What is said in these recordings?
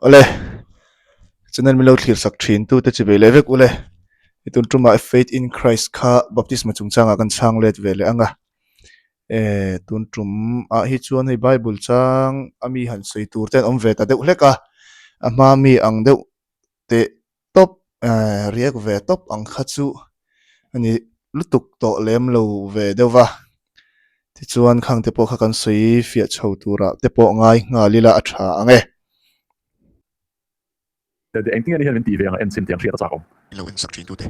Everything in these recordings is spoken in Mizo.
Awle, channel min lo thlir sak thin tu te chi ve leh vek ule. I tun tumah Faith in Christ kha baptisma chungchangah kan chhang let ve leh ang a. Eh, tun tum ah hi chuan hei Bible chang a mi han sawi tur te an awm ve ta deuh hlek a, a hma mi ang deuh teh tawp eh riak ve tawp ang kha chu a ni lutuk tawh lem lo ve deuh va tichuan khang te pawh kha kan sawi fiah chho turah te pawh ngai nghal ila a tha ang e. Engtin nge ni hian min tih ve ang a en chhin tiang hriat a chak awm. I lo en sak thin tute.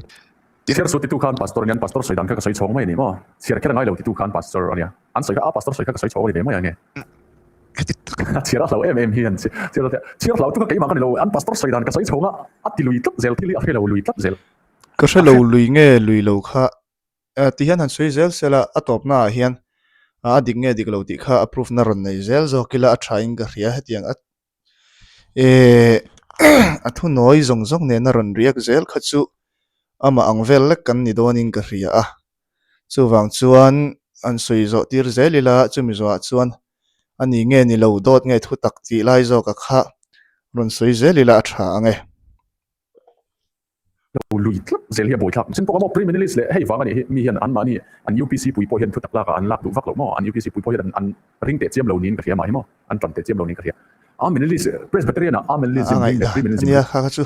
Chhiar suh titu khan pastor ania an pastor sawi dan kha ka sawi chhawng mai a ni maw? Chhiar kher a ngai lo titu khan pastor ania an sawi kha a pastor sawi kha ka sawi chhawng a ni ve mai ang e. Heti tak. A chhiar a hlau em em hi an chhiar a chhiar hlau chu ka keimah ka ni lo an pastor sawi dan ka sawi chhawng a a ti lui tlat zel thil hi a hre lo lui tlat zel. Ka hre lo lui nge lui lo kha ti hian han sawi zel sela a tawpna ah hian a dik nge dik lo tih kha a proof na rawn nei zel zawk ila a tha in ka hria hetiang a Ehh a thunawi zawng zawng nena rawn riak zel kha chu amah ang vel lek kan ni dawnin ka hria a, chuvang chuan an sawi zawh tir zel ila chumi zawhah chuan a ni nge ni lo dawt nge thu tak tih lai zawka kha rawn sawi zel ila a tha ang e. Lo lui tlat zel hi a buaithlak. Chin pawh a maw Pre-Menelist leh hei vang a nih hi mi hian anmahni an UPC pui pawh hian thutak lak ah an lak duh vak loh maw? An UPC pui pawh hian an ring teh chiam lo niin ka hria mah hi maw? An tan teh chiam lo niin ka hria. Amenelist, Presbyterian ah A Amenelism ring leh ngaihdan Pre-Menelism ania ring. kha kha chu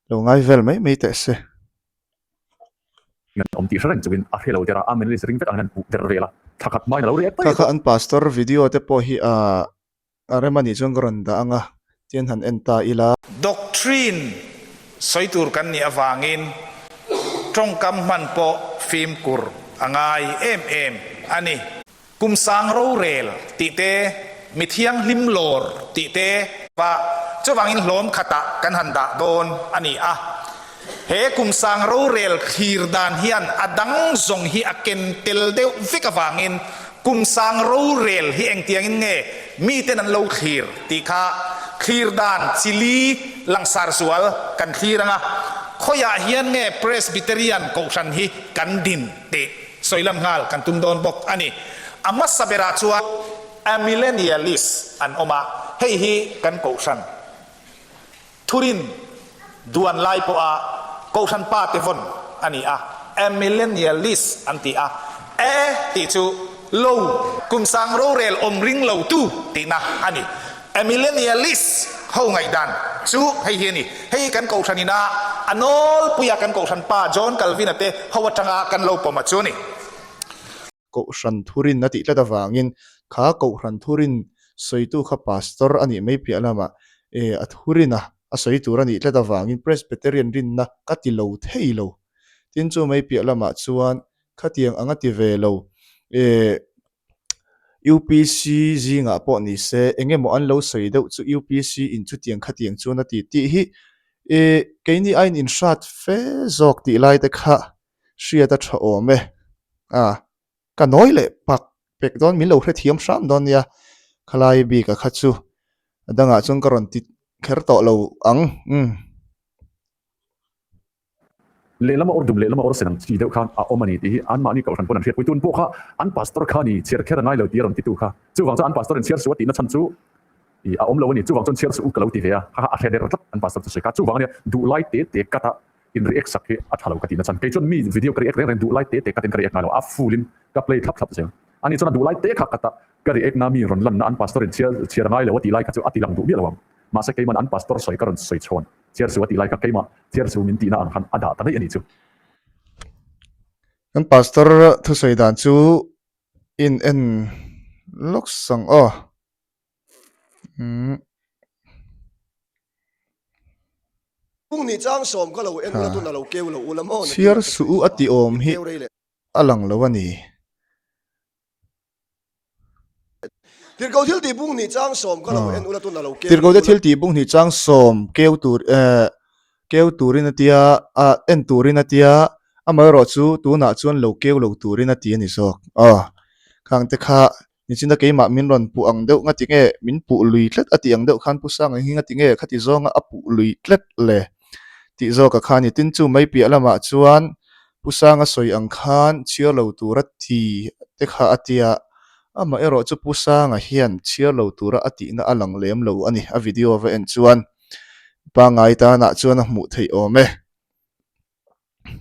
lo ngai vel mai mai teh se. An awm tih hre reng chungin a hre lo der a, Amenelist ring vek ang hian an puh der vel a, thla khat hmain a lo react Kha kha an pastor video te pawh hi a A rem anih chuan ka rawn dah ang a, tian han en ta ila. Doctrine sawi tur kan nih avangin tawngkam hman pawh fimkur a ngai em em a ni. Kum sang rorel tih te, mi thianghlim lawr tih te. Va, chuvangin hlawm khatah kan han dah dawn a ni a. He kum sang rorel thlir dan hian a dang zawng hi a ken tel deuh vek avangin kum sang rorel hi engtiangin nge miten an lo thlir tih kha thlir dan chili langsar zual kan thlir ang a, khawiah hian nge Presbyterian Kohhran hi kan din tih sawi lam nghal kan tum dawn bawk a ni. A hmasa berah chuan Amillennialist an awm a, hei hi kan Kohhran. Thurin duan lai pawha Kohhran pa te vawn a ni a, Amillennialist an ti a, A tih chu lo, kum sang rorel awm ring lo tu tihna a ni. Amillennialist ho ngaihdan chu hei hi a ni. Hei hi kan Kohhran ina a nawlpuia kan Kohhran pa John Calvin-a te ho atanga kan lo pawm a chu a ni. Kohhran thurin a tih tlat avangin kha Kohhran thurin sawitu kha Pastor a nih mai piah lamah e a thurin a a sawi tur a nih tlat avangin Presbyterian rinna ka ti lo thei lo. Tin chu mai piah lamah chuan khatiang anga ti ve lo e UPC zingah pawh ni se eng emaw an lo sawi deuh chu UPC in chutiang khatiang chuan a ti tih hi e keini aiin inhrat fe zawk tih lai te kha hriat a tha awm e. A, ka nawi leh pak pek dawn, min lo hrethiam hram dawn nia, khalai bik a kha chu a dangah chuan ka rawn ti kher tawh lo ang, umm. Lehlam a awr dum lehlam a awr sen ang chi deuh khan a awm a ni tih hi anmahni kohhran pawn an hriatpui. Tun pawh kha an pastor kha ni chhiar kher a ngai lo tih a rawn titu kha. Chuvang chuan an pastor in chhiar suh a tihna chhan chu i a awm lo a ni. Chuvang chuan chhiar suh u ka lo ti ve a, kha kha a hre der tlat an pastor chu sawi kha. Chuvang ania duhlai te te cut a In react sak hi a tha lo ka tih na chhan. Kei chuan mi video ka react reng reng duh lai te te ka tin ka react ngai lo a full in ka play thlap thlap zel. Ani chuan a duh lai te kha ka ta ka react na mi rawn lan na an pastor in chhiar chhiar a ngai lo a tih lai kha chu a ti lang duh miah lo ang. Mahse keiman an pastor sawi ka rawn sawi chhawn chhiar su a tih lai kha keimah chhiar su min tihna ang khan a dah ta daih a nih chu. Kan pastor thusawi dan chu in en lawk sang aw. Chhiar suh u a tih awm hi a lang lo a ni. Tirhkoh te thil tih bung hnih chang sawm keu tur keu turin a tia a en turin a tia amaherawh chu tunah chuan lo keu lo turin a ti a ni zawk aw khang te kha Nichina keimah min rawn puh ang deuh ngati nge min puh lui tlat a tih ang deuh khan Pu Sanga hi ngati nge khati zawnga a puh lui tlat le tih zawka kha a ni. Tin chu mai piah lamah chuan Pu Sanga sawi ang khan chhiar lo tura ti te kha a tia. Amaherawh chu Pu Sanga hian chhiar lo tura a tihna a lang lem lo a ni. A video va en chuan pangngai tanah chuan a hmuh theih awm e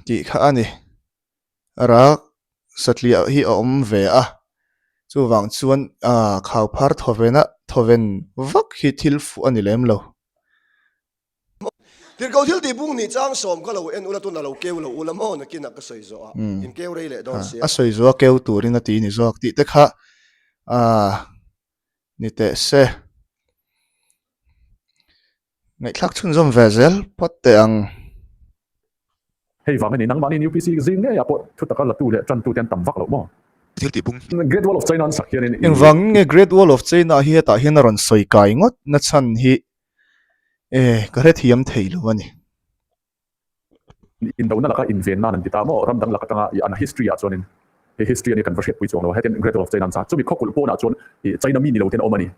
tih kha a ni. Rak satliah hi a awm ve a, chuvang chuan khau phar thawvena thawven vak hi thil fuh a ni lem lo. Tirhkoh thil tih bung nih chang sawm ka lo en ula tuna lo keu lo ula maw nakinah ka sawi zawh a, in keu rei leh dawn sia. A sawi zawh a keu turin a ti ni zawk tih te kha ni teh se. Ngaihthlak chhunzawm ve zel phawt teh ang. Hei vang a ni, nangmahni UPC zing ngeiah pawh thu taka latu leh tantute an tam vak loh maw? Thil tih bung. Great Wall of China an sak hianin i. Engvangin nge Great Wall of China hi hetah hian a rawn sawi kai ngawt na chhan hi e ka hrethiam thei lo a ni. Indona laka inven nan an ti ta maw? Ram dang lak atanga i an history ah chuanin he history ania kan va hriatpui chuang lo a, hetian Great Wall of China an sa. Chumi khawkulh pawnah chuan i China mi ni lo ten a awm a ni.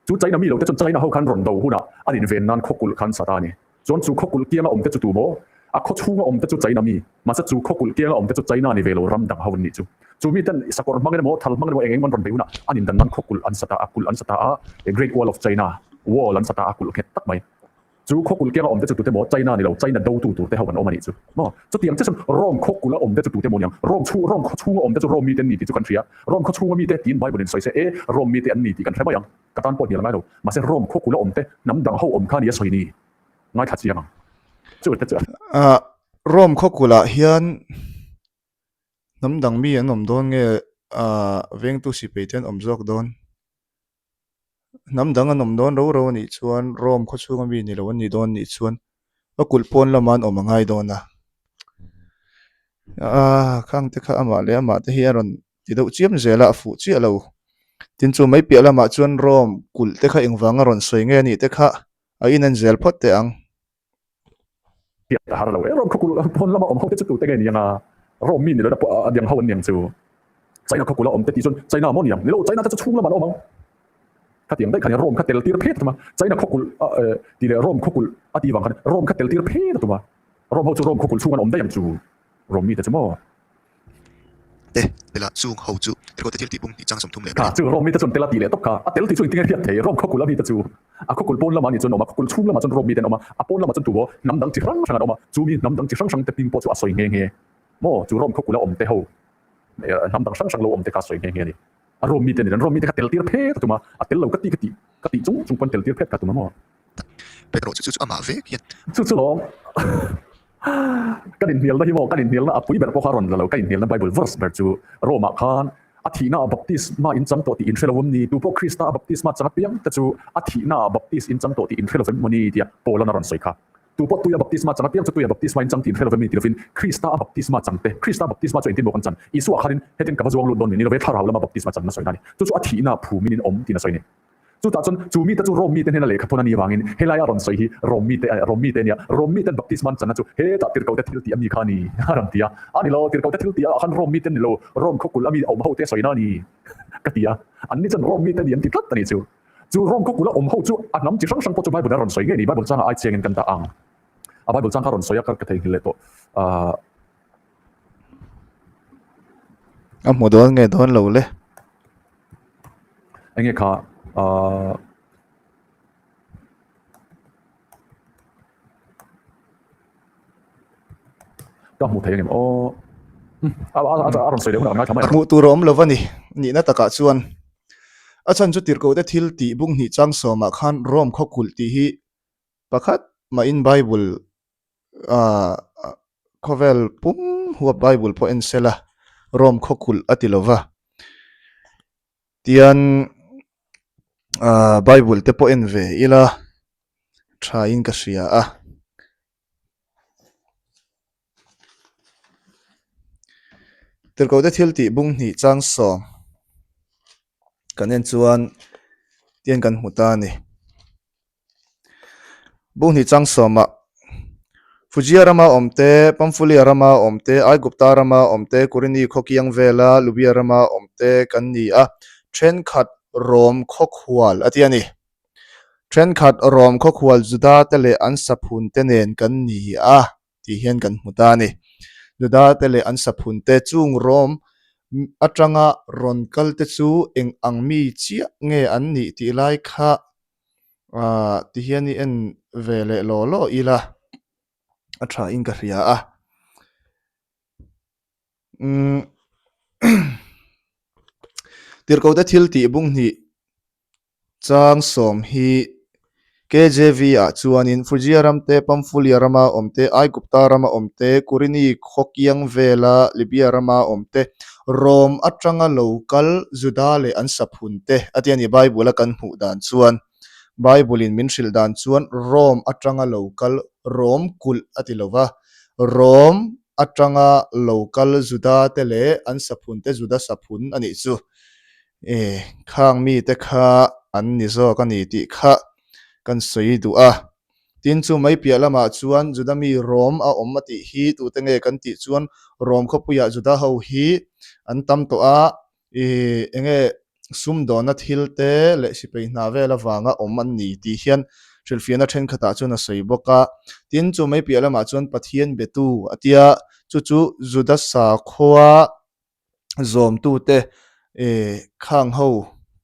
Chu China mi lo te chuan China ho khan rawn do hunah an inven nan khawkulh kha an sa ta a ni. Chuan chu khawkulh kianga awm te chu tu maw? A khaw chhunga awm te chu China mi, mahse chu khawkulh kianga awm te chu China ni ve lo ram dang ho an nih chu. Chu mi ten sakawr hmangin emaw, thal hmangin emaw eng eng an rawn bei hunah an indan nan khawkulh an sa ta a, kulh an sa ta a, Great Wall of China, Wall an sa ta a, kulh nghet tak mai. Chu khawkulh kianga awm te chu tute maw? China ni lo, China dotu tur te ho an awm a nih chu. Maw? Chutiang che chuan Rome khawkulh a awm te chu tute maw niang? Rome chhung, Rome khaw chhunga awm te chu Rome mite an ni tih chu kan hria. Rome khaw chhunga mite tiin Bible in sawi se, e, Rome mite an ni tih kan hre mai ang. Ka tan pawh hnial ngai lo. Mahse Rome khawkulh a awm te, hnam dang ho awm kha ni a sawi ni. Ngaithla chiang ang. Chu te chu a. Ah, Rome khawkulh ah hian hnam dang mi an awm dawn nge ah vengtu sipei te an awm zawk dawn? Hnam dang an awm dawn ro ro a nih chuan Rome khaw chhunga mi ni lo an nih dawn nih chuan a kulh pawn lama an awm a ngai dawn a. Aaa khang te kha amah leh amah te hi a rawn ti deuh chiam zel a, a fuh chiah lo. Tin chu mai piah lamah chuan Rome kulh te kha engvanga rawn sawi nge a nih te kha a inen zel phawt teh ang. Hriat a har lo e. Rome khawkulh pawn lama awm ho te chu tute nge niang a? Rome mi ni lo pawh a diang ho an niang chu. China khawkulh a awm te tih chuan China maw niang? Ni lo, China te chu chhung lamah an awm ang. Khatiang daih khan Rome kha tel tir phet a tum a. China khawkulh a tih leh Rome khawkulh a tih vang khan Rome kha tel tir phet a tum a. Rome ho chu Rome khawkulh chhung an awm daih ang chu. Rome mi te chu maw? Te, tela chung ho chu Tirhkohte thil tih bung tih chang 34. Kha chu Rome mite chuan tel a tih leh tawp kha. A tel tih chu engtin nge hriat thei? Rome khawkulh a mite chu a khawkulh pawn lamah ni chuan a awm a, khawkulh chhung lamah chuan Rome mite an awm a, a pawn lamah chuan tubo hnam dang chi hrang hrang an awm a, chu mi hnam dang chi hrang hrang te hming pawh chu a sawi nghe nghe. Maw chu Rome khawkulh a awm te ho hnam dang hrang hrang lo awm te kha a sawi nghe nghe a ni. A Rome mite ni lo, Rome mite kha tel tir phet a tum a, a tel lo ka ti ka tih ka tih chung chung pawn tel tir phet ka tum a maw? Petro chu chu chu amah vek hian. Chu chu lawm. Kan inhnialna hi maw, kan inhnialna a pui ber pawh kha a rawn la lo. Ka inhnialna Bible verse ber chu Rome ah khan a thihna ah baptisma in chang tawh tih in hre lo em ni? Tu pawh Krista a baptisma chang apiang te chu a thihna ah baptis in chang tawh tih in hre lo vem maw ni? tia Paul-a'n a rawn sawi kha. Tu pawh tuia baptisma chang apiang chu tuia baptisma in chang tih in hre lo vem ni? ti lovin Krista a baptisma chang te, Krista baptisma chu engtin maw kan chan? Isua khanin hetin ka va zuang lut dawn ni? Ni lo ve, thlarau lama baptisma chan na sawi na a ni. Chu chu a thihna phumin in awm tiin a sawi a ni. Chutah chuan chu mite chu Rome mite hnena lehkha thawn a nih avangin helaia rawn sawi hi Rome mite Rome mite a nia, Rome miten baptisma an channa chu hetah tirhkohte thil tih a mi kha a ni a rawn ti a. A ni lo, tirhkohte thil tih ah khan Rome mite an ni lo, Rome khawkulh a mi awm ho te sawina a ni ka ti a. Anni chuan Rome mite a ni an ti tlat a nih chu. Chu Rome khawkulh a awm ho chu a hnam chi hrang hrang pawh chu Bible a rawn sawi ngei a ni, Bible changah ai chiangin kan dah ang. A Bible chang kha a rawn sawi a, ka theihnghilh leh tawh. Ahh. A hmu dawn nge dawn lo le. Enge kha ahh. Ka hmu thei angem aw. A rawn sawi leh hunah kan ngaithla mai ang. Hmuh tur a awm lo a ni. Nihna takah chuan a chhan chu tirhkohte thil tih bung hnih chang sawmah khan Rome khawkulh tih hi pakhat mahin Bible ah khawvel pum huap Bible pawh en sela Rome khawkulh a ti lova tian ah Bible te pawh en ve ila tha in ka hria a. Tirhkohte thil tih bung hnih chang sawm kan en chuan tian kan hmu ta a ni. Bunghnih chang sawmah Fujia rama awm te, Pamfulia rama awm te, Aigupta rama awm te, Kurini khaw kiang vela Lubia rama awm te kan ni a, thenkhat Rom khawkhual a ti a ni. Thenkhat Rom khawkhual Juda te leh an saphun te nen kan ni a tih hian kan hmu ta a ni. Juda te leh an saphun te chung Rom. atanga rawn kal te chu eng ang mi chiah nge an nih tih lai kha ah ti hian i en ve leh law law ila a tha in ka hria a. Umm Tirhkohte thil tih bung hnih chang sawm hi KJV ah chuanin Phrygia ram te, Pamphylia rama awm te, Aigupta rama awm te, Kurini khaw kiang vela Libya rama awm te, Rom atanga lo kal Juda leh an saphun te a ti a ni Bible a kan hmuh dan chuan. Bible in min hrilh dan chuan Rom atanga lo kal Rom kulh a ti lo va, Rom atanga lo kal Juda te leh an saphun te Juda saphun a nih chu. E, khang mite kha an ni zawk a ni tih kha kan sawi duh a. Tin, chu mai piah lamah chuan Juda mi Rom a awm a tih hi tute nge kan tih chuan Rom khawpuiah Juda ho hi an tam tawh a, I enge sumdawnna thil te leh sipai hna vel avanga awm an ni tih hian hrilhfiahna thenkhatah chuan a sawi bawk a. Tin, chu mai piah lamah chuan Pathian betu a tia, chu chu Juda sakhua zawmtute khang ho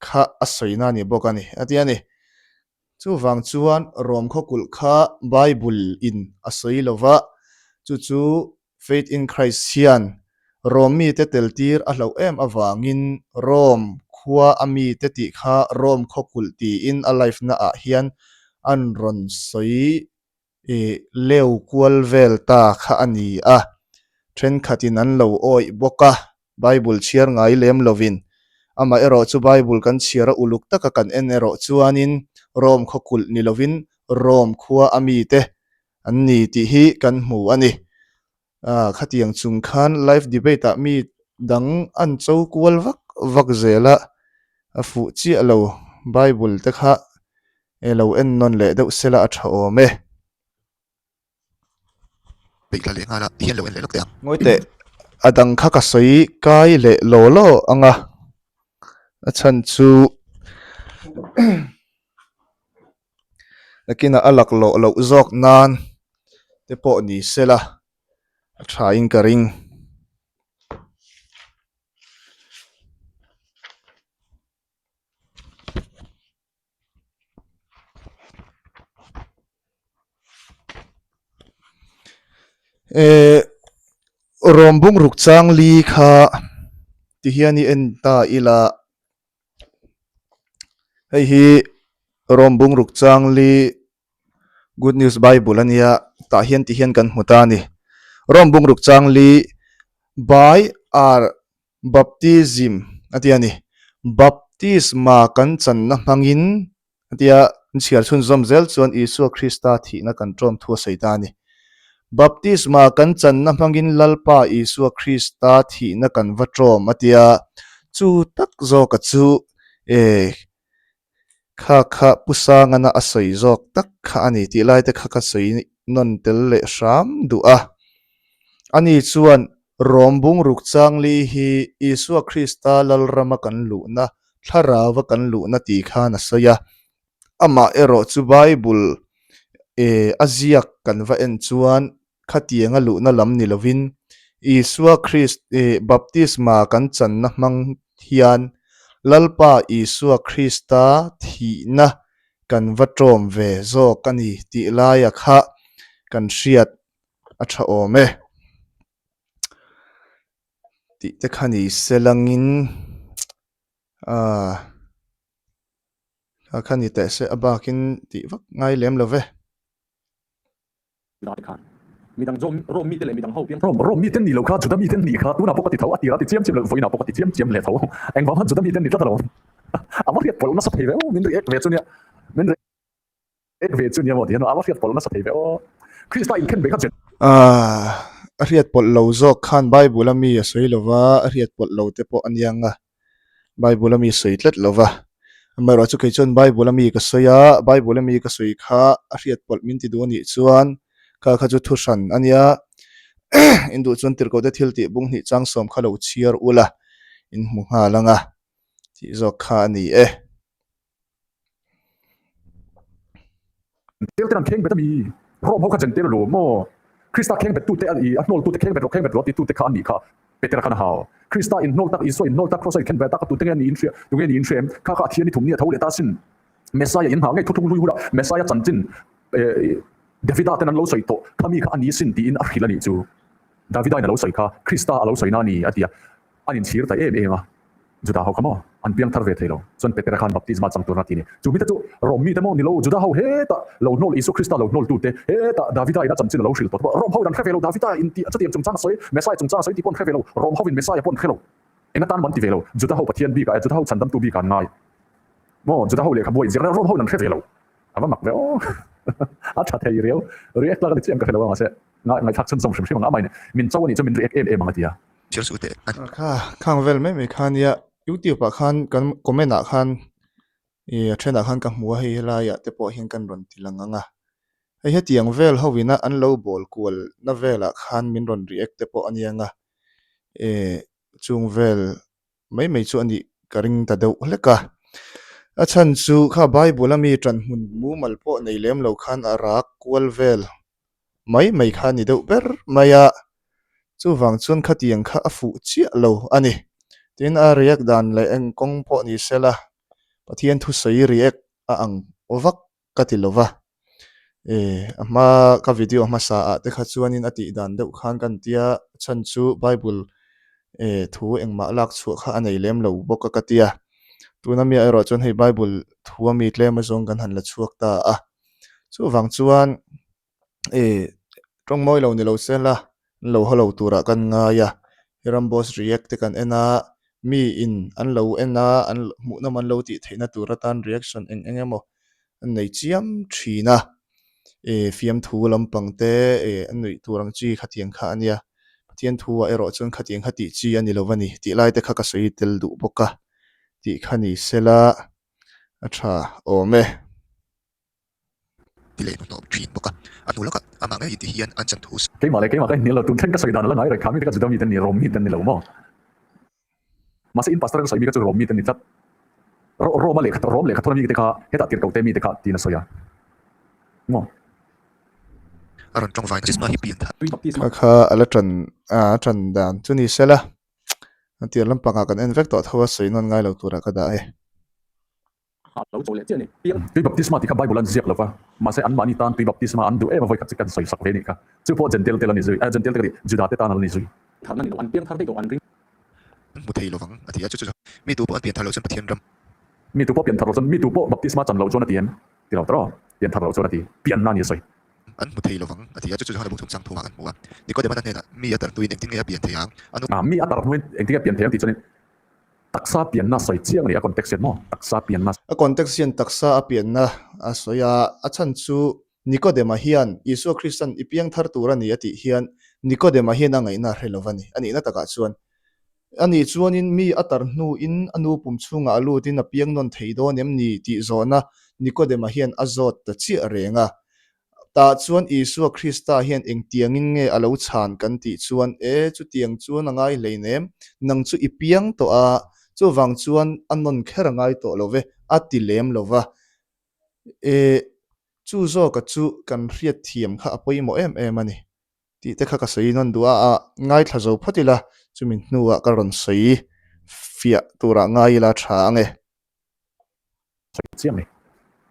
kha a sawina a ni bawk a ni a ti a ni. Chuvang chuan Rom khawkulh kha Bible in a sawi lova, chu chu Faith in Christ hian Rom mite tel tir a hlauh em avangin Rom khua a mite tih kha Rom khawkulh tiin a live na ah hian an rawn sawi leu kual vel ta kha a ni a, thenkhatin an lo awih bawk a, Bible chhiar ngai lem lovin. Amaherawh chu Bible kan chhiar a uluk taka kan en erawh chuanin Rom khawkulh ni lovin Rom khua a mite an ni tih hi kan hmu a ni. Khatiang chung khan live debate ah mi dang an cho kual vak vak zel a, a fuh chiah lo Bible te kha lo en nawn leh deuh sela a tha awm e. Peih tla leh nghal a, tihian lo en leh lawk teh ang. Ngawi teh, a dang kha ka sawi kai leh law law ang a, a chhan chu nakinah a laklawh loh zawk nan te pawh ni sela a tha in ka ring. Ehh rawm bung ruk chang li kha ti hian i en ta ila hei hi rawm bung ruk chang li good news bible a nia tah hian ti hian kan hmu ta a ni rawm bung ruk chang li by r Baptism a ti a ni. Baptisma kan channa hmangin a ti a, kan chhiar chhunzawm zel chuan Isua Krista thihna kan ṭawm thu a sawi ta a ni. Baptisma kan channa hmangin Lalpa Isua Krista thihna kan va ṭawm a ti a, chu tak zawka chu e Kha kha Pu Sangana a sawi zawk tak kha a ni tih lai te kha ka sawi nawn tel leh hram duh a. Ani chuan Rom bungruk changli hi Isua Krista Lalrama kan luhna, Thlarauva kan luhna tih khan a sawi a. Amah erawh chu Bible a ziak kan va en chuan Khatianga luhna lam ni lovin, Isua Krist baptisma kan channa hmang hian Lalpa Isua Krista thihna kan va ṭawm ve zawk a ni tih laia kha kan hriat a ṭha awm e. Tih te kha ni se langin aaa kha kha ni teh se a bakin tih vak ngai lem lo ve. Juda te khan midang zawm Rom mite leh midang ho piang Rom Rom mite ni lo kha Juda mite ni kha tunah pawh ka ti tho a tirah ti chiam chiam lo vawiinah pawh ka ti chiam chiam leh tho engvang khan Juda mite ni tlat alawm a va hriat pawlh nasa thei ve aw min react ve chu nia min react ve chu nia maw ti hian a va hriat pawlh nasa thei ve aw Krista inkhen ve kha Jen Aaa a hriat pawlh lo zawk khan Bible a mi a sawi lova a hriat pawlh lo te pawh a niang a. Bible a mi sawi tlat lo va, amaherawh chu kei chuan Bible a mi ka sawi a, Bible a mi ka sawi kha a hriat pawlh min ti duh a nih chuan kha kha chu thu hran a nia, in duh chuan tirhkoh te thil tih bung hnih chang sawm kha lo chhiar ula in hmu nghal ang a tih zawk kha a ni e. Tel ten an kheng bet a mi? Rom ho kha Jentail lo maw? Krista kheng bet tute a i, a hnawl tute kheng bet rawh kheng bet rawh a ti tute kha a nih kha. Petera khan a hau. Krista inhnawl tak, Isua inhnawl tak, Krosa inkhen ve tak a tute nge ni in hria, tunge ni in hria em? Kha kha a thian i thum ni a tho leh ta asin. Messiah in nghah ngei thuthlung hlui hula Messiah chanchin Davida ten an lo sawi tawh kha mi kha a ni sin tiin a hrilh a nih chu. Davida in a lo sawi kha Krista a lo sawi na a ni a ti a, an inchhir ta em em a. Juda ho kha maw an piang thar ve thei lo. Chuan Petera khan baptisma chang tur a ti a ni. Chu mite chu Rom mite maw ni lo, Juda ho hetah lo hnawl Isua Krista lo hnawl tute hetah Davida in a chanchin a lo hrilh tawh te pawh Rom ho in an hre ve lo, Davida in tih chutiang chungchang a sawi, Messiah chungchang a sawi tih pawh an hre ve lo, Rom ho in Messiah pawh an hre lo. Eng atan man ti ve lo, Juda ho Pathian bikah eh Juda ho chhandamtu bikah an ngai maw, Juda ho lehkhabu a inzir reng Rom ho in an hre ve lo. A va mak ve aw. A tha thei riau. React lak a ni chiah em ka hre lo a mahse ngaihthlak chhunzawm hrim hrim ang a amahin min cho a nih chu min react em em ang a ti a. Thil su teh an. Kha khang vel mai mai kha nia youtube ah khan kan comment ah khan ih a then ah khan ka hmu a hei helai ah te pawh hian kan rawn ti lang ang a hei hetiang vel ho ina an lo bawl kual na vel ah khan min rawn react te pawh a nia nga eh chung vel mai mai chu a nih ka ring ta deuh hlek a a chhan chu kha bible ami tan hmun mumal pawh nei lem lo khan a rak kual vel mai mai kha a ni deuh ber mai a, chuvang chuan khatiang kha a fuh chiah lo a ni. Tin, a react dan leh eng kawng pawh ni se la, Pathian thusawi react a ang vak ka ti lo va. E, a hma ka video hmasa ah te kha chuanin a tih dan deuh khan kan tia, a chhan chu Bible e thu engmah lak chhuah kha a nei lem lo bawk a ka tia. Tuna mi ah erawh chuan hei Bible thu ami tlem azawng kan han la chhuak ta a. Chuvang chuan eh tawng mawi lo ni lo se la an lo haw lo turah kan ngai a, he Ramboss react te kan en a, mi in an lo en a, an hmuhnawm an lo tih theihna tur atan reaction eng eng emaw an nei chiam thin a, eh fiamthu lampang te eh an nuih tur ang chi khatiang kha a nia, Pathian thu ah erawh chuan khatiang kha tih chi a ni lo a ni tih lai te kha ka sawi tel duh bawk a tih kha ni se la a tha awm e. Ti leh hnuhnawm thin bawk a, a hnu lawkah amah ngei inti hian an chan thu. Keimah leh keimah ka inhnial lo, tun thleng ka sawi dan a la ngai reng kha, mite kha Juda mite an ni, Rom mite an ni lo maw? Mahse in pastor ka sawi mi kha chu Rom mite an ni tlat. Roma lehkha Rom lehkha thawna mite kha hetah tirhkohte mite kha tiin a sawi a maw? A rawn tawng vain Baptisma hi pian thar. Kha kha a la tan a tan dan chu ni sela, a tir lampangah kan en vek tawh tho a sawi nawn ngai lo turah ka dah e. Tui baptisma tih kha Bible an ziak lo va, mahse anmahni tan tui baptisma an duh em a vawikhat chu kan sawi sak ve nih kha. Chu pawh Jentail te la ni zui, eh Jentail te ka ti, Juda te tan a la ni zui. An hmu thei lovang a ti a, chu chu mi tu pawh an pian thar loh chuan Pathian ram. Mi tu pawh pian thar loh chuan, mi tu pawh baptisma chan loh chuan a ti em? Ti lo tawh, pian thar loh chuan a ti, pianna a ni a sawi. An hmu thei lovang a ti a, chu chu Johana bungchung chang thumah kan hmu a. Nikodemana hnenah mi a tar hnuin engtin nge a pian thei ang? A nu. Mi a tar hnuin engtin nge a pian thei ang tih chuanin Taksa pianna sawi chiang a ni, a context hian maw? Taksa pianna. A context hian taksa a pianna a sawi a, a chhan chu Nikodema hian Isua Kristan i piang thar tur a ni a tih hian Nikodema hian a ngaihna a hre lo va ni. A nihna takah chuan a nih chuanin mi a tar hnuin a nu pum chhungah a lutin a piang nawn thei dawn em ni tih zawhna Nikodema hian a zawt ta chiah reng a. Tah chuan Isua Krista hian engtiangin nge a lo chhan kan tih chuan, E, chutiang chuan a ngai hleinem, nang chu i piang tawh a, chuvang chuan a nawn kher a ngai tawh lo ve, a ti lem lo va. E, chu zawka chu kan hriatthiam kha a pawimawh em em a ni, tih te kha ka sawi nawn duh a, a ngaithla zo phawt ila, chumi hnuah ka rawn sawi fiah turah ngai ila tha ang e. Sawi chiang ni.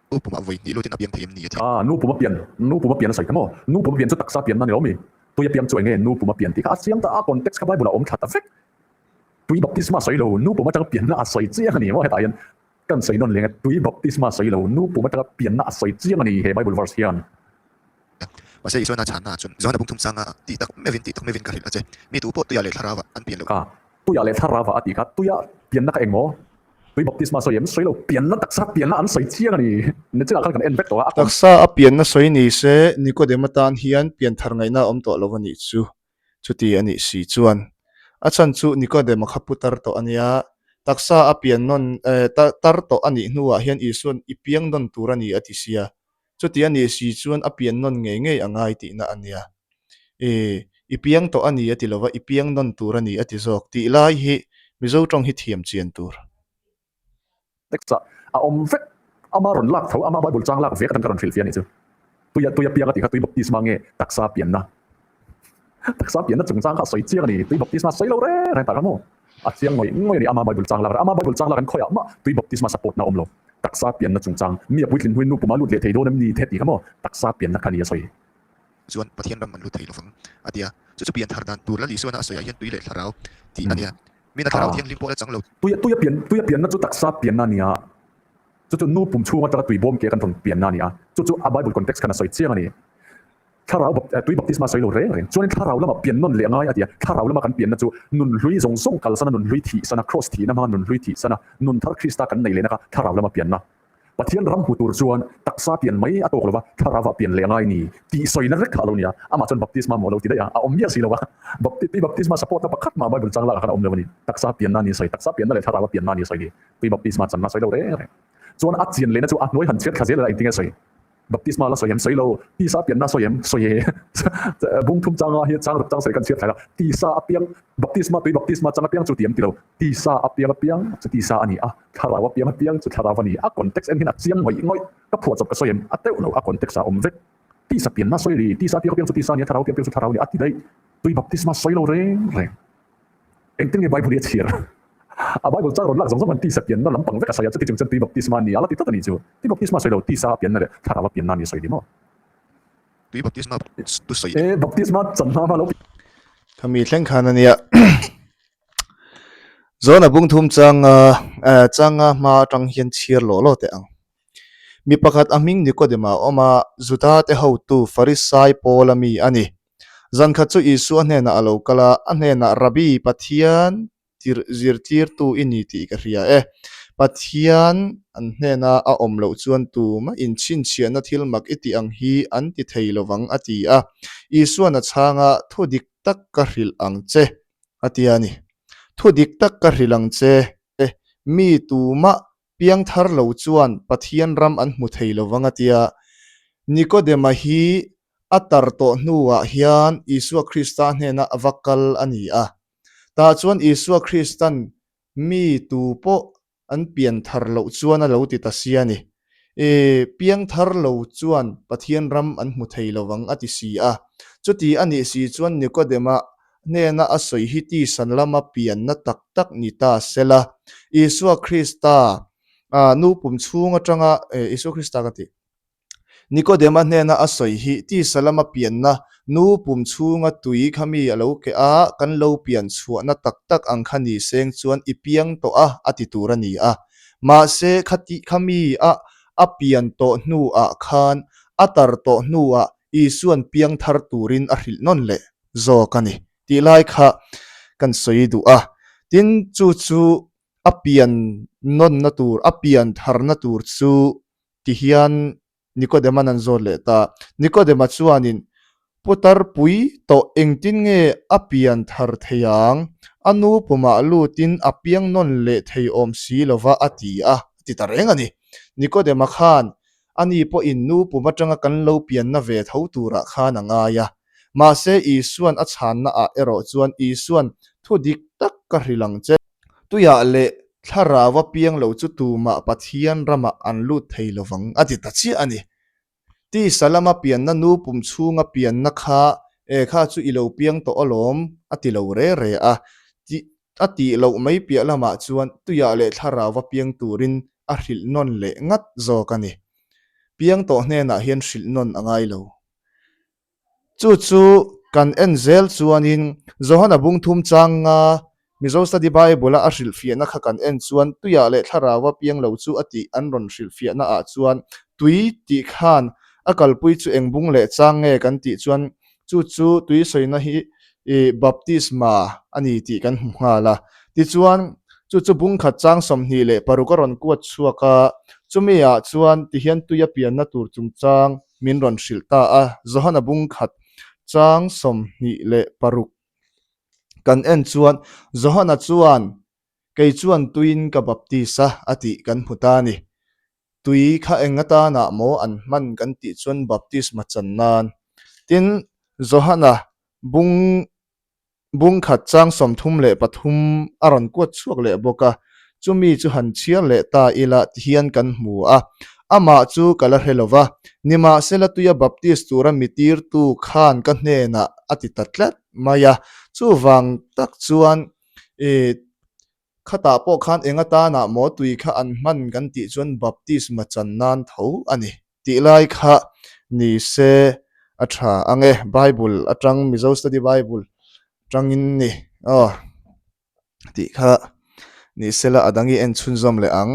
Nu pumah vawi hnih lutin a piang thei em ni a ti. Ah, nu puma pian, nu puma pian a sawi kha maw? Nu puma pian chu taksa pianna ni lo mi? Tui a piang chu enge nu puma pian tih kha a chiang ta a, context kha Bible ah awm thla ta vek. Tui baptisma sawi lo, nu pum atanga pianna a sawi chiang a ni maw? Hetah hian kan sawi nawn leng e, tui baptisma sawi lo, nu pum atanga pianna a sawi chiang a ni he Bible verse hian. Mahse Isuana chhanna ah chuan Johana bungthum sanga tih tak meuhin tih tak meuhin ka hrilh a che, mi tu pawh tuiah leh thlarauah an pian loh. Kha, tuiah leh thlarauah a tih kha, tuiah pianna kha eng maw? Tui baptisma sawi em? Sawi lo, pianna taksa pianna an sawi chiang a ni. Nichinah khan kan en vek tawh a, a Taksa a pianna sawi ni se, Nikodema tan hian pian thar ngaihna a awm tawh lo a nih chu. Chuti a nih si chuan, a chhan chu Nikodema kha pu tar tawh a nia, taksa a pian nawn tar tawh a nih hnuah hian Isua'n i piang nawn tur a ni a ti sia. Chuti a nih si chuan a pian nawn ngei ngei a ngai tihna a nia. I, i piang tawh a ni a ti lova, i piang nawn tur a ni a ti zawk tih lai hi Mizo tawng hi thiam chian tur. Text ah a awm vek. Ama rawn lak tho, ama Bible chang lak vek atang ka rawn hrilh fiah a nih chu. Tuia tuia piang a tih kha tui baptisma nge taksa pianna? Taksa pianna chungchang kha a sawi chiang a ni. Tui baptisma sawi lo reng reng tak a maw? A chiang ngawih ngawih a ni. Ama Bible chang lak ama Bible chang lak an khawiah mah tui baptisma support na awm lo. Taksa pianna chungchang mi a puitlin hnuin nu puma lut leh thei dawn em ni the tih kha maw? Taksa pianna kha ni a sawi. Chuan Pathian ram an lut thei lovang a ti a. Chu chu pian thar dan tur Lal Isuana a sawiah hian tui leh thlarau tih a ni a. Mina thlarau thianghlim pawh la chang lo. Tui tui a pian tui a pianna chu taksa pianna a ni a. Chu chu nu pum chhung atanga tui bawm ke kan rawn pianna a ni a. Chu chu a Bible context khan a sawi chiang a ni. Thlarau tui baptisma sawi lo reng reng. Chuanin thlarau lama pian nawn leh a ngai a ti a. Thlarau lama kan pianna chu nun hlui zawng zawng kalsana nun hlui thih sana, Kraws thihna hmanga nun hlui thih sana, nun thar Krista kan nei lehna kha thlarau lama pianna. Pathian ram hmu tur chuan taksa pian mai a tawk lo va, thlarauah pian leh a ngai ni tih sawina vek kha a lo ni a. Amah chuan baptisma maw lo ti daih a, a awm miah si lo va. Tui baptisma support na pakhat mah Bible chang lakah khan a awm lo a ni. Taksa pianna ni a sawi, taksa pianna leh thlaraua pianna ni a sawi ni. Tui baptisma channa sawi lo reng reng. Chuan a chian lehna chu a hnuai han chhiat thla zel a engtin nge sawi? Baptisma la sawi em? Sawi lo. Tisa pianna sawi em? Sawi e. Bung thum changa hi chang ruk chang sawi kan chhiat thlai a. Tisa a piang, baptisma tui baptisma chang a piang chu ti em ti lo. Tisa a piang a piang chu tisa a ni a, thlarau a piang a piang chu thlarau a ni. A context en hian a chiang ngawih ngawih. Ka phuah chawp ka sawi em? A teuh lo. A context ah a awm vek. Tisa pianna sawi ri. Tisa a piang a piang chu tisa a ni a, thlarau a piang a piang chu thlarau a ni. A ti daih. Tui baptisma sawi lo reng reng. Engtin nge Bible hi a chhiar? A Bible chang rawn lak zawng zawng an tisa pianna lampang vek a sawi a, chuti chung chuan tui baptisma a ni a la ti tlat a nih chu. Tui baptisma sawi lo, tisa a pianna leh thlarau a pianna a ni a sawi ni maw? Tui baptisma tu sawi. E, baptisma chan hma hma lo. Khami thleng khan a nia. Zawna bung thum changa changa hma atang hian chhiar lawh lawh teh ang. Mi pakhat a hming Nikodema a awm a, Juda te hotu Farisai Paula mi a ni. Zan khat chu Isua hnenah a lo kal a, a hnenah, Rabbi, Pathian zirtirtu i ni tih ka hria e. Pathian an hnena a awm loh chuan tumah inchhinchhiahna thil mak i tih ang hi an ti thei lo vang, a ti a. Isuan a chhang a, Thu dik tak ka hrilh ang che, a ti a ni. Thu dik tak ka hrilh ang che, mi tumah Piangthar lo chuan Pathian ram an hmu thei lo vang a tia. Nikodema hi a tar tawh hnuah hian Isua Krista hnena a va kal a ni a. Tah chuan Isua Kristan mi tu pawh an pianthar loh chuan a lo ti ta si a ni. E, piangthar lo chuan Pathian ram an hmu thei lo vang a ti si a. Chuti a nih si chuan Nikodema hnena a sawi hi tisan lama pianna tak tak ni ta sela, Isua Krista nu pum chhung atanga, Isua Krista ka ti, Nikodema hnena a sawi hi tisa lama pianna nu pum chhunga tui kha mi a lo keh a, kan lo pian chhuahna tak tak ang kha ni seng chuan i piang tawh a, a ti tur a ni a. Mahse, khati kha mi a a pian tawh hnuah khan a tar tawh hnuah Isuan piang thar turin a hrilh nawn leh. zawk a ni tih lai kha kan sawi duh a. Tin, chu chu a pian nawnna tur, a pian tharna tur chu ti hian Nikodema'n an zawt leh ta. Nikodema chuanin, Putar pui tawh engtin nge a pian thar thei ang? A nu pumah lutin a piang nawn leh thei awm si lova a ti a, a ti ta reng a ni. Nikodema khan Ani pawhin nu pum atanga kan lo pianna ve tho turah khan a ngai a. Mahse, Isuan a chhannaah erawh chuan Isuan thu dik tak ka hrilh ang che. Tuiah leh thlarau a piang lo chu tumah Pathian ramah an lut thei lo vang, a ti ta chiah a ni. Tisa lama pianna nu pum chhunga pianna kha, E kha chu i lo piang tawh alawm, a ti lo re re a. Tih A tih loh mai piah lamah chuan tuiah leh thlarau va piang turin a hrilh nawn leh ngat zawk a ni. Piang tawh hnenah hian hrilh nawn a ngai lo. Chu chu kan en zel chuanin Johana bung thum changa Mizo Study Bible-a a hrilhfiahna kha kan en chuan tuiah leh thlarau va piang lo chu a tih an rawn hrilhfiahna ah chuan tui tih khan a kalpui chu eng bung leh chang nge kan tih chuan Chu chu tui sawina hi i baptisma a ni tih kan hmu nghal a. Tichuan, chu chu bung khat chang 26 a rawn kuat chhuak a, chumi ah chuan tihian tui a pianna tur chungchang min rawn hrilh ta a, Johana bung khat chang 26 kan en chuan Johana chuan kei chuan tuiin ka baptis a a tih kan hmu ta a ni. Tui kha eng atanah maw an hman kan tih chuan baptisma chan nan. Tin, Johana bung bung khat chang 33 a rawn kuat chhuak leh bawk a, chumi chu han chhiar leh ta ila tihian kan hmu a. Amah chu ka la hre lo va, nimahsela tuia baptist tura mi tirtu khan ka hnenah a ti ta tlat mai a. Chuvang tak chuan i khatah pawh khan eng atanah maw tui kha an hman kan tih chuan baptisma chan nan tho a ni tih lai kha ni se a tha ang e. Bible atang Mizo Study Bible tangin ni aw tih kha ni sela a dang i en chhunzawm leh ang.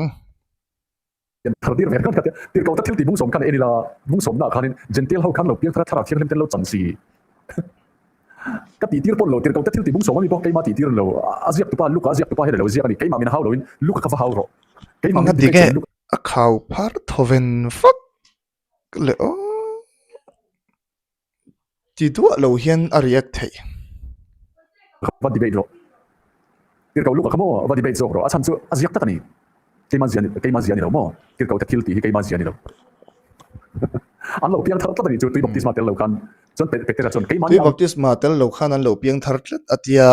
Thar tir ve khan kha tia tirhkoh ta thil tih bungsawm khan a en ila, bungsawmna ah khanin Gentile ho khan lo piang thar a thlarau thianghlim ten lo chan si. Ka tih tir pawn lo tirhkoh ta thil tih bungsawm ami pawh keimah tih tir lo, a ziak tupa Luka a ziak tupa hian a lo ziak a ni, keimah min hau loin Luka kha va hau rawh. Keimah min Enge debate chuan Luka. A khau phar thawven vak leh aw. Ti duah lo hian a react theih. Va debate rawh. Tirhkoh Luka kha maw va debate zawk rawh. A chhan chu a ziak tak a ni. Keimah zia keimah zia a ni lo maw? Tirhkoh te thil tih hi keimah zia a ni lo. An lo piang thar tlat a nih chu tui baptisma tel lo khan. Chuan Petera chuan keimah Tui baptisma tel lo khan an lo piang thar tlat a tia.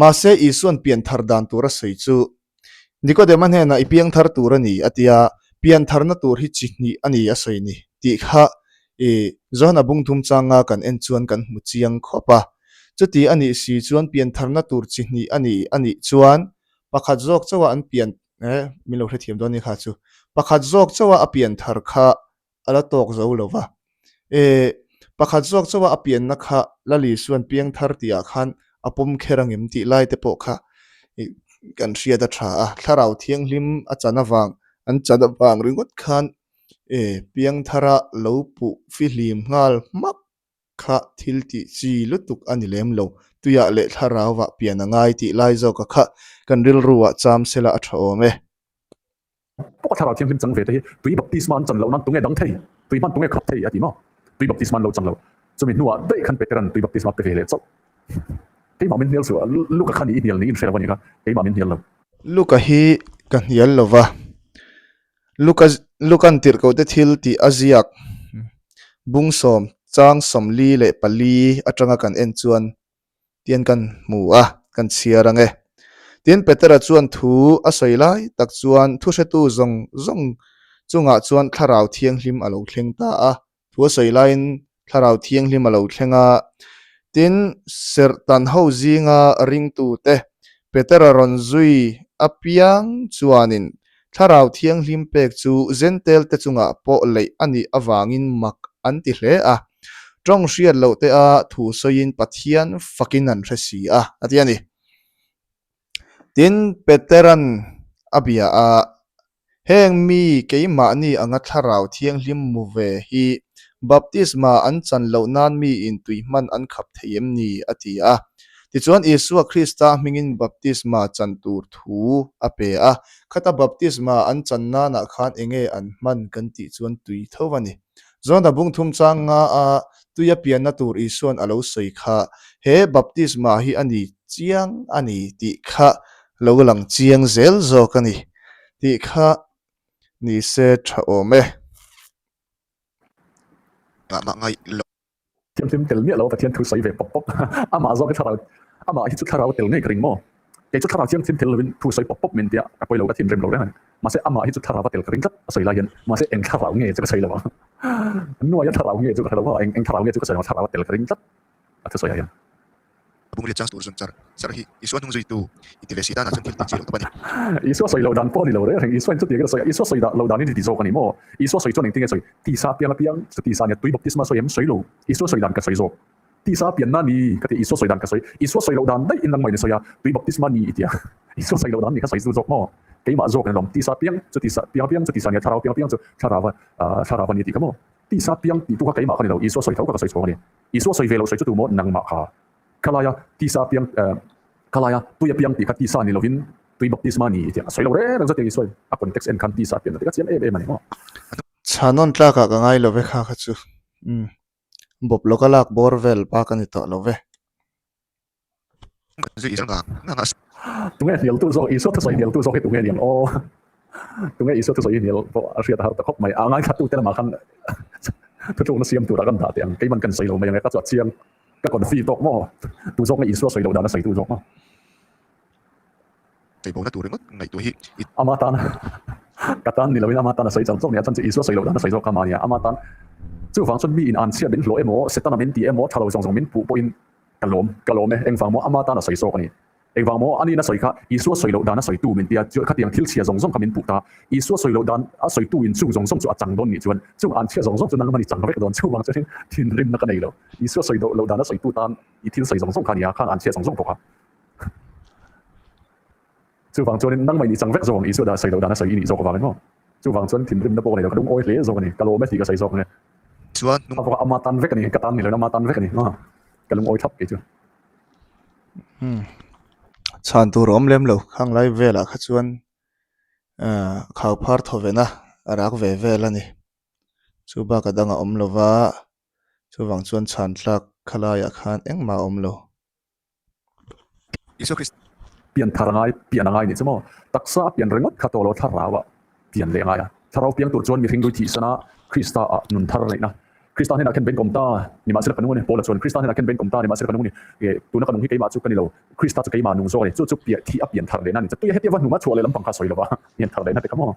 Mahse Isua'n pian thar dan tur a sawi chu Nikodema hnenah i piangthar tur a ni a ti a, piantharna tur hi chi hnih a ni a sawi ni tih kha i Johana bungthum changa kan en chuan kan hmu chiang khawp a. Chuti a nih si chuan piantharna tur chi hnih a ni a nih chuan pakhat zawk chauha an pian eh min lo hrethiam dawn ni kha chu pakhat zawk chauha a pianthar kha a la tawk zo lo va. E, pakhat zawk chauha a pianna kha Lali chuan piangthar tihah khan a pawm kher angem tih lai te pawh kha kan hriat a tha a. Thlarau Thianghlim a chan avang, an chan avang ringawt khan e, piangthara lo puh fihlim nghal hmak kha thil tih chi lutuk a ni lem lo. Tuiah leh thlarauah pian a ngai tih lai zawka kha kan rilruah cham sela a tha awm e. Pawh thlarau thianghlim chang ve te hi tui baptisma an chan loh nan tunge dang thei, tui hman tunge khap thei a ti maw? Tui baptisma an lo chan lo. Chumi hnuah daih khan Peteran tui baptisma pe ve leh chauh. Keimah min hnial suh a, Luka kha ni i hnial niin hre lo a ni kha, keimah min hnial lo. Luka hi ka hnial lo va, Luka Lukan tirhkoh te thil tih a ziak bungsawm chang 44 atanga kan en chuan tian kan hmu a, kan chhiar ang e. Tin, Petera chuan thu a sawi lai tak chuan thuhretu zawng zawng chungah chuan Thlarau Thianghlim a lo thleng ta a. Thu a sawi laiin Thlarau Thianghlim a lo thleng a. Tin, serhtan ho zinga ringtute Petera rawn zui apiang chuanin Thlarau Thianghlim pek chu Zentel te chungah pawh leih a nih avangin mak an ti hle a. Tawng hriat loh te a thu sawiin Pathian fakin an hre si a, a ti a ni. Tin, Peteran a bia a, Heng mi keimahni anga Thlarau Thianghlim mu ve hi baptisma an chan loh nan miin tui hman an khap thei em ni? a ti a. Tichuan Isua Krista hmingin baptisma chan tur thu a pe a. Khata baptisma an chan nanah khan enge an hman kan tih chuan tui tho a ni. Zawna bungthum chang nga a tuia pianna tur Isua'n a lo sawi kha he baptisma hi a ni chiang a ni tih kha lo lang chiang zel zawk a ni tih kha ni se tha awm e. Ngahmah ngaih loh. Thianghlim tel miah lo a Pathian thu sawi ve pawp pawp. Amah zawk hi thlarau, amah hi chu thlarau tel ngei ka ring maw? Kei chu thlarau thianghlim tel lovin thu sawi pawp pawp min tia ka pawi lo ka thinrim lo reng a ni. Mahse amah hi chu thlarau a tel ka ring tlat a sawi lai hian. Mahse eng thlarau nge chu ka sawi lo ang. Nuaia thlarau nge chu ka hre lo a, eng eng thlarau nge chu ka sawi lo ang, thlarau a tel ka ring tlat a thusawi ah hian. Bungriat chang tur zawn char char hi Isua hnung zuitu i ti ve si danah chuan thil tih chi loh tawp a ni. Isua sawi loh dan pawh a ni lo reng reng. Isua in chutiang in a sawi a, Isua sawi dah loh danin i ti zawk a ni maw? Isua sawi chuan engtin nge sawi? Tisa piang a piang, chu tisa nia tui baptisma sawi em? Sawi lo. Isua sawi dan ka sawi zawk. Tisa pianna ni ka ti, Isua sawi dan ka sawi. Isua sawi loh dan daih in nangmah in i sawi a, tui baptisma ni i ti a. Isua sawi loh dan ni kha sawi zu zawk maw? Keimah zawk in a lawm. Tisa piang, chu tisa piang a piang, chu tisa nia thlarau piang a piang chu thlarau a thlarau a ni tih kha maw? Tisa piang tih tu kha keimah ka ni lo, Isua sawi tho kha ka sawi chhawng a ni. Isua sawi ve lo sawi chu tu maw nangmah kha khalaia tisa piang khalaia tuia piang tih kha tisa ni lovin tui baptisma ni tih a sawi lo reng reng zawt Isua in a context en khan tisa pian na tih kha chiang em em a ni maw. Chhanawn tlakah ka ngai lo ve kha kha chu umm bawp lawka lak bawr vel bak a ni tawh lo ve. Tunge hnialtu zawk, Isua thusawi hnialtu zawk hi tunge niang aw? Tunge Isua thusawi hnial pawh a hriat a har ta khawp mai. A ngaithlatute lamah khan thutlukna siam turah kan dah teh ang. Keiman kan sawi lo mai ang e, ka chuah chiang, ka confi tawk maw? Tu zawk nge Isua sawi loh dan a sawitu zawk maw? Cheibawlna tur ringawt ngaihtuah hi i. Ama tana. Ka tan ni loin ama tan a sawi chang chawk nia chuan chu Isua sawi loh dan a sawi zawk kha mahnia ama tan chuvang chuan mi in an chhiat min hlawh emaw Setana min ti emaw tha lo zawng zawng min puh pawhin ka lawm ka lawm e engvang maw ama tan a sawi zawk a ni engvang maw ani in a sawi kha Isua sawi loh dan a sawi tu min tia chu khatiang thil chhia zawng zawng kha min puh ta Isua sawi loh dan a sawi tu in chung zawng zawng chu a chang dawn nih chuan chung an chhia zawng zawng chu nangman i chang vek dawn chuvang chuan thinrimna ka nei lo Isua sawi loh dan a sawi tu tan i thil sawi zawng zawng kha nia khang an chhia zawng zawng pawh kha. Chuvang chuanin nangmah in i chang vek zawk ang Isua dah sawi loh dan a sawi i nih zawk avangin maw? Chuvang chuan thinrimna pawh ka nei lo, ka lungawi hle zawk a ni, ka lawm e tih ka sawi zawk ang e. Chuan nung. A ama tan vek a ni, ka tan ni loin ama tan vek a ni maw? Ka lungawi thlap kei chu. Umm chhan tur a awm lem lo, khang lai velah kha chuan ahh khau phar thawvena a rak ve vel a ni. Chu bak a dang a awm lo va, chuvang chuan chhan tlak khalaiah khan engmah a awm lo. Isua Krista. Pian thar a ngai, pian a ngai nih chu maw? Taksa a pian ringawt kha tawh lo thlarau ah pian leh a ngai a. Thlarau piang tur chuan mihring lui thihsan a Krista ah nun thar a neihna. Krista hnenah khen benkawm ta nimahsela ka nung a ni. Paula chuan Krista hnenah khen benkawm ta nimahsela ka nung a ni. Tuna ka nung hi keimah chu ka ni lo, Krista chu keimah nung zawk a ni. Chu chu piah thih a pian thar lehna a ni. Tuia hetia va hnuma chhuah leh lampang kha sawi lova pian thar lehna te kha maw?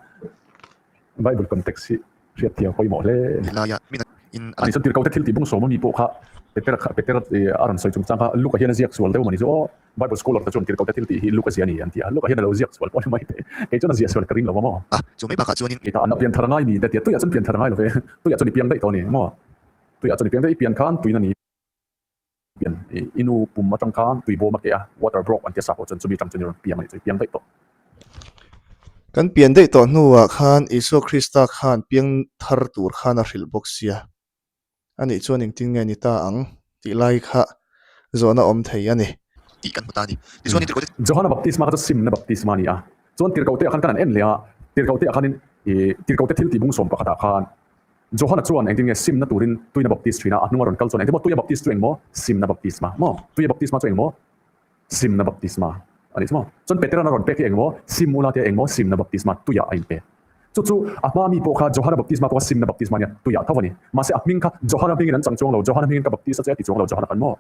Bible context hi hriat thiam pawimawh hle. Nilaia min in a Ani chuan tirhkote thil tih bung sawm ami pawh kha Petera kha Petera a rawn sawi chungchang kha Luka hian a ziak sual deuh mawni chu aw Bible scholar te chuan tirhkote thil tih hi Luka zia a ni an ti a Luka hian a lo ziak sual pawh ni mai te kei chuan a ziah sual ka ring lo a maw. A chu mai bakah chuanin. Kei ta an a pian thar ngai mi te tia tuiah chuan pian thar ngai lo ve tuiah chuan i piang daih tawh a ni maw tuiah chuan i piang daih i pian khan tuina ni. Pian i nu pum atang khan tui bawm a keh a, water broke an ti a sa pawh chuan chumi atang chuan i rawn piang a nih chu i piang daih tawh. Kan pian daih tawh hnuah khan Isua Krista khan piang thar tur khan a hrilh bawk sia. Anih chuan engtin nge ni ta ang tih lai kha zawhna awm thei a ni. Tih kan hmu ta a ni. Tichuan i tirhkoh te. Johana baptisma kha chu simna baptisma a ni a. Chuan tirhkoh te ah khan kan han en leh a, tirhkoh te ah khanin i tirhkoh te thil tih bung sawm pakhat ah khan Johana chuan engtin nge simna turin tuina baptist thin a, a hnunga rawn kal chuan engtin maw tuia baptist chu engmaw simna baptisma maw? Tuia baptisma chu engmaw simna baptisma a nih chu maw? Chuan Peteran a rawn pek hi engmaw sim ula tia engmaw simna baptisma tuiah a inpe. Chu chu a hma mi pawh kha Johana baptisma pawh kha simna baptisma a nia tuiah tho a ni. Mahse a hming kha Johana hmingin an chang chuang lo, Johana hmingin ka baptist a che a ti chuang lo Johana khan maw?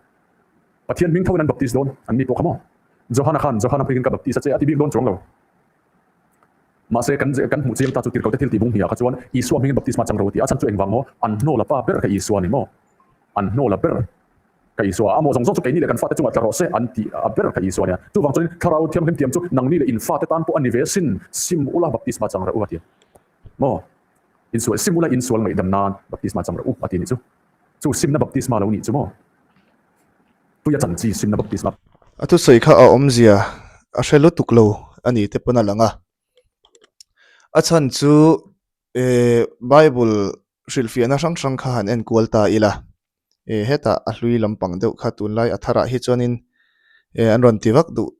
Pathian hming thoin an baptist dawn an mi pawh kha maw? Johana khan Johana hmingin ka baptist a che a ti bik dawn chuang lo. Mahse, kan kan hmuh chiang ta chu tirhkohte thil tih bung hniah kha chuan Isua hmingin baptisma chang ro a ti a, a chhan chu engvang maw? An hnawla pa ber kha Isua a ni maw? An hnawla ber kha Isua a, amaw zawng zawng chu keini leh kan fate chungah tla rawh se an tih a ber kha Isua a nia. Chuvang chuanin Thlarau Thianghlim tiam chu nangni leh in fate tan pawh a ni ve sin, sim ula baptisma chang rawh u a ti a maw? Insual sim ula insual ngaihdam nan baptisma chang rawh u a ti nih chu. Chu simna baptisma lo nih chu maw? Puia chan chi simna baptisma. A thusawi kha a awmzia a hre lutuk lo a ni te pawn a lang a. A chhan chu eh Bible hrilhfiahna hrang hrang kha han en kual ta ila. Eh hetah a hlui lampang deuh kha tunlai a tharah hi chuanin eh an rawn ti vak duh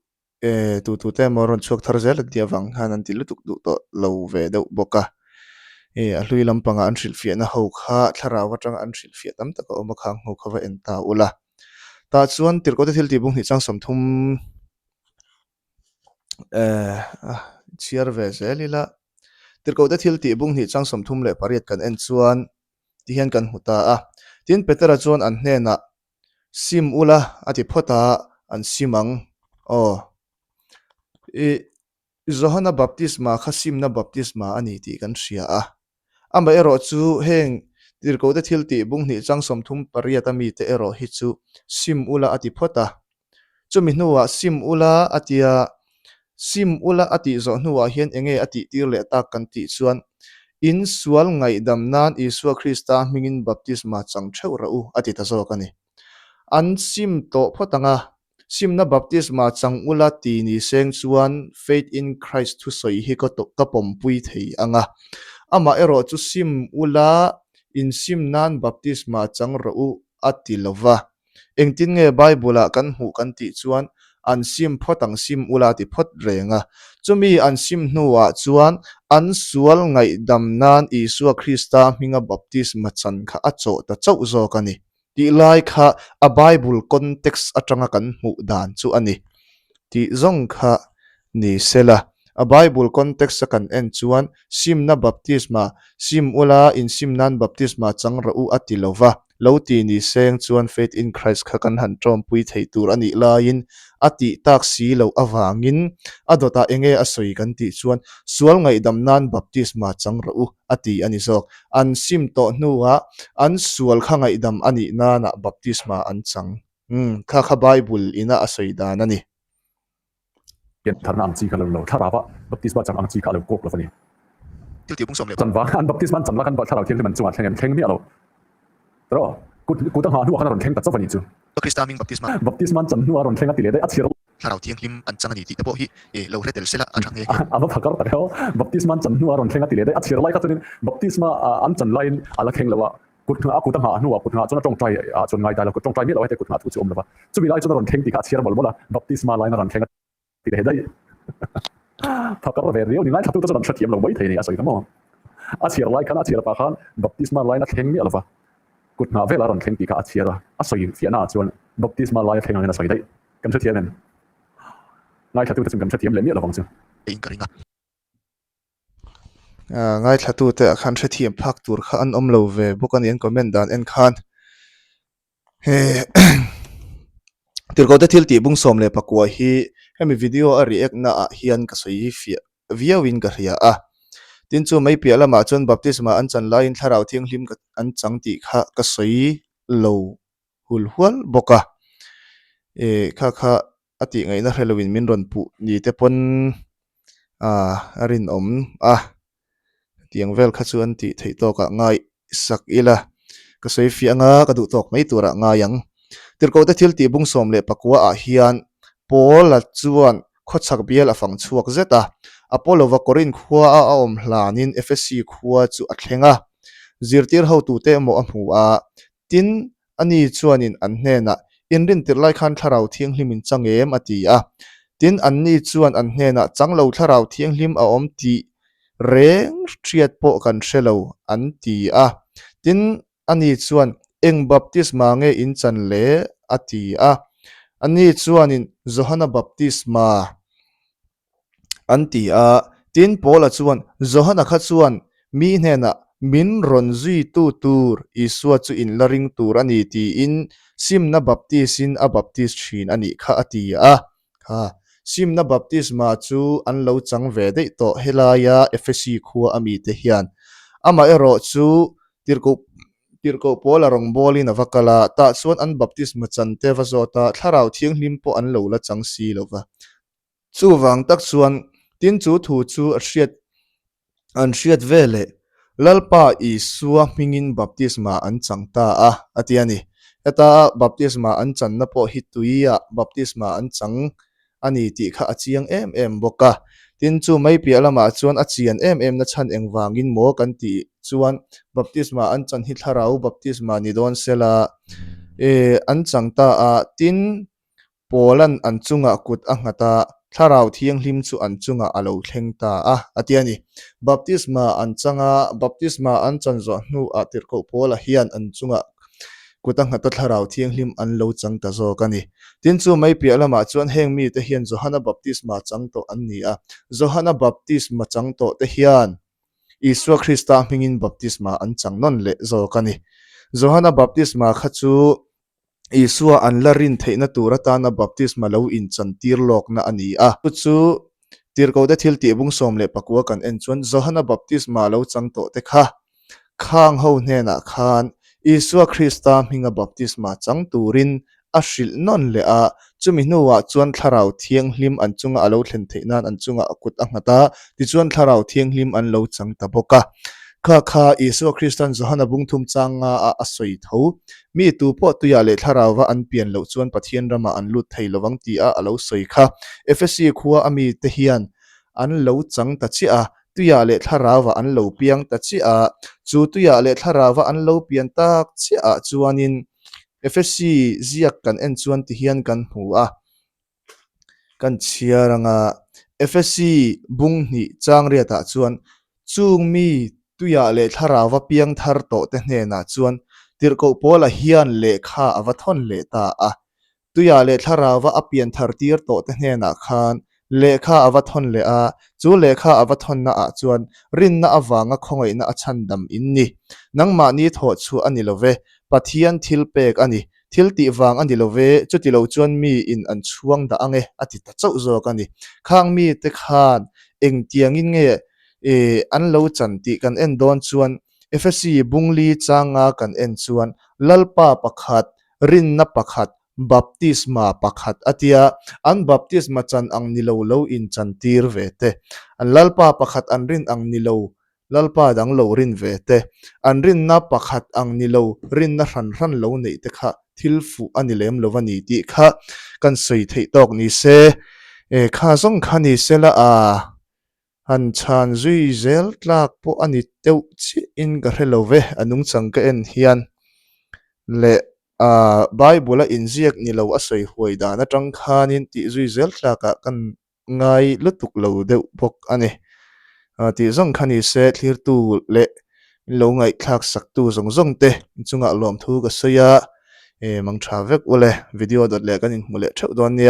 Eh, tu tu te emaw rawn chhuak thar zel an tih avang khan an ti lutuk duh tawh lo ve deuh bawk a. Eh, a hlui lampanga an hrilhfiahna ho kha thlarau atanga an hrilhfiah tam tak a awm a khang ho kha va en ta ula. Tah chuan Tirhkohte thil tih bung hnih chang 30 eh chhiar ve zel ila. Tirhkohte thil tih bung hnih chang 38 kan en chuan ti hian kan hmu ta a. Tin, Petera chuan an hnenah Sim ula a ti phawt a, an sim ang. Aw. I Johana baptisma kha simna baptisma a ni tih kan hria a. Amaherawh chu heng tirhkohte thil tih bung hnih chang 38 a mite erawh hi chu sim ula a ti phawt a. Chumi hnuah sim ula a tia, sim ula a tih zawh hnuah hian enge a tih tir leh tak kan tih chuan, In sual ngaihdam nan Isua Krista hmingin baptisma chang theuh rah u a ti ta zawk a ni. An sim tawh phawt ang a, simna baptisma chang ula ti ni seng chuan Faith in Christ thusawi hi ka ka pawmpui thei ang a. Amah erawh chu sim ula insim nan baptisma chang rawh u a ti lo va. Engtin nge Bible-ah kan hmuh kan tih chuan an sim phawt ang sim ula ti phawt reng a. Chumi an sim hnuah chuan an sual ngaihdam nan Isua Krista hminga baptisma chan kha a chawh ta chauh zawk a ni tih lai kha a Bible context atanga kan hmuh dan chu a ni tih zawng kha ni sela. A Bible context a kan en chuan simna baptisma, sim ula insim nan baptisma chang rawh u a ti lo va. Lo ti ni seng chuan Faith in Christ kha kan han tawmpui thei tur a nih laiin a tih tak si loh avangin a dawtah enge a sawi kan tih chuan sual ngaihdam nan baptisma chang rawh u a ti a ni zawk. An sim tawh hnuah an sual kha ngaihdam a nih nanah baptisma an chang. Umm, kha kha Bible ina a sawi dan a ni. Piantharna ang chi kha lo lo, thlarau a baptisma chang ang chi kha a lo kawk lo a ni. Thil tih bung sawm leh. Chan vang an baptisma an chan la khan thlarau thianghlim an chungah thleng em thleng miah lo. Tawh kut kut a nghah hnuah khan a rawn thleng ta chauh a nih chu. Krista hming baptisma. Baptisma an chan hnuah a rawn thleng a ti leh daih a chhir. Thlarau thianghlim an chang a ni tih te pawh hi lo hre tel sela a tha nghe nghe. A va phakar tak eo. Baptisma an chan hnuah a rawn thleng a ti leh daih a chhir lai kha chuanin baptisma an chan laiin a la thleng lo a. Kut nghah a kut a nghah hnuah kut nghah chuan a tawngtai ah chuan ngai dai lo, kut tawngtai miah lo hete kut nghah thu chu awm lo va. Chumi lai chuan a rawn thleng tih kha a chhiar mawlh mawlh a, baptisma laiin a rawn thleng a ti leh daih. Phakar ve riau ni ngaithla tute chuan an hrethiam lo mai thei a ni a sawi ta maw. A chhiar lai khan a chhiar pah khan baptisma laiin a thleng miah lo va, kut nghah velah a rawn thleng tih kha a chhiar a, a sawi fiahna ah chuan baptisma lai a thleng angin a sawi daih. Kan hrethiam em? Ngaithla tute chuan kan hrethiam leh miah lo vang chu. In ka ring a. Ngaithlatute ah khan hrethiam phak tur kha an awm lo ve bawk a ni an comment dan en khan he tirhkohte thil tih bung 19 hi hemi video a react na ah hian ka sawi fiah viau in ka hria a tin chu mai piah lamah chuan baptisma an chan laiin thlarau thianghlim an chang tih kha ka sawi lo hul hual bawk a eh kha kha a tih ngaihna hre loin min rawn puh ni te pawn ah a rinawm a tiang vel kha chu an tih theih tawkah ngai sak ila ka sawi fiah anga ka duh tawk mai turah ngai ang. Tirhkohte thil tih bung 19 ah hian Paula chuan khawchhak bial a fang chhuak zet a, Apollo-va Korinth khua a awm hlanin Efesi khua chu a thleng a, zirtir hotute emaw a hmu a, Tin, ani chuanin an hnenah, Inrintirh lai khan Thlarau Thianghlim in chang em? a ti a. Tin, anni chuan an hnenah, Chang lo Thlarau Thianghlim a awm tih reng hriat pawh kan hre lo, an ti a. Tin, ani chuan, Eng baptisma nge in chan le? a ti a. Ani chuanin, Johana baptisma. An ti a. Tin, Paula chuan, Johana kha chuan mi hnenah min rawn zuitu tur Isua chu in la ring tur a ni tiin simna baptis-in a baptis thin a nih kha a ti a. Kha simna baptisma chu an lo chang ve daih tawh helaia Efesi khua a mite hian. Amaherawh chu tirhkoh Tirhkoh Paula rawngbawlin a va kal a, tah chuan an baptisma chan te va zawt a, Thlarau Thianghlim pawh an lo la chang si lo va. Chuvang tak chuan tin chu thu chu a hriat an hriat ve leh Lalpa Isua hmingin baptisma an chang ta a, a ti a ni. Heta baptisma an channa pawh hi tuiah baptisma an chang a ni tih kha a chiang em em bawk a. Tin chu mai piah lamah chuan a chian em em na chhan engvangin maw kan tih chuan baptisma an chan hi thlarau baptisma ni dawn sela e an chang ta a, tin Paula'n an chungah kut a nghat a, Thlarau Thianghlim chu an chungah a lo thleng ta a, a ti a ni. Baptisma an chang a, baptisma an chan zawh hnuah Tirhkoh Paula hian an chungah kut a nghat a, Thlarau Thianghlim an lo chang ta zawk a ni. Tin, chu mai piah lamah chuan heng mite hian Johana baptisma chang tawh an ni a, Johana baptisma chang tawh te hian Isua Krista hmingin baptisma an chang nawn leh zawk a ni. Johana baptisma kha chu Isua an la rin theihna tur atana baptisma lo inchantir lawkna a ni a. Chu chu Tirhkohte thil tih bung 19 kan en chuan Johana baptisma lo chang tawh te kha khang ho hnenah khan Isua Krista hminga baptisma chang turin a hrilh nawn leh a, chumi hnuah chuan Thlarau Thianghlim an chunga a lo thlen theih nan an chungah a kut a nghat a, tichuan Thlarau Thianghlim an lo chang ta bawk a. Kha kha Isua Kristan Johana bung thum chang nga a a sawi tho. Mi tu pawh tuiah leh thlarauva an pian loh chuan Pathian ramah an lut thei lovang tih a a lo sawi kha. Efesi khua a mite hian an lo chang ta chiah a, tuiah leh thlarauva an lo piang ta chiah a, chu tuiah leh thlarauva an lo pian tak chiah ah chuanin Efesi ziak kan en chuan ti hian kan hmu a. Kan chhiar anga Efesi bung hnih chang riatah chuan chung mi tuiah leh thlarauva piang thar tawh te hnenah chuan Tirhkoh Paula hian lehkha a va thawn leh ta a. Tuiah leh thlarauva a pian thar tir tawh te hnenah khan lehkha a va thawn leh a, chu lehkha a va thawnna ah chuan rinna avanga khawngaihna a chhandam in ni. Nangmahni thawh chhuah a ni lo ve. Pathian thil pek a ni. Thil tih vang a ni lo ve, chuti lo chuan mi in an chhuang dah ang e, a ti ta chauh zawk a ni. Khang mite khan engtiangin nge an lo chan tih kan en dawn chuan Efesi bungli changa kan en chuan Lalpa pakhat, rinna pakhat, Baptisma pakhat a tia, an baptisma chan ang ni lo lo in chan tir ve te. An Lalpa pakhat an rin ang ni lo Lalpa dang lo rin ve te. An rinna pakhat ang ni lo rinna hran hran lo neih te kha thil fuh a ni lem lo a ni tih kha kan sawi theih tawk ni se. E kha zawng kha ni se la a. Han chhan zui zel tlak pawh a ni deuh chiah in ka hre lo ve, a nungchang ka en hian leh ah Bible a inziak ni lo a sawi huai dan atang khanin tih zui zel tlakah kan ngai lutuk lo deuh bawk a ni. Ah tih zawng kha ni se thlirtu leh min lo ngaihthlak saktu zawng zawng te inchungah lawmthu ka sawi a, eh mangtha vek ule video dawt leh kan inhmu leh theuh dawn nia.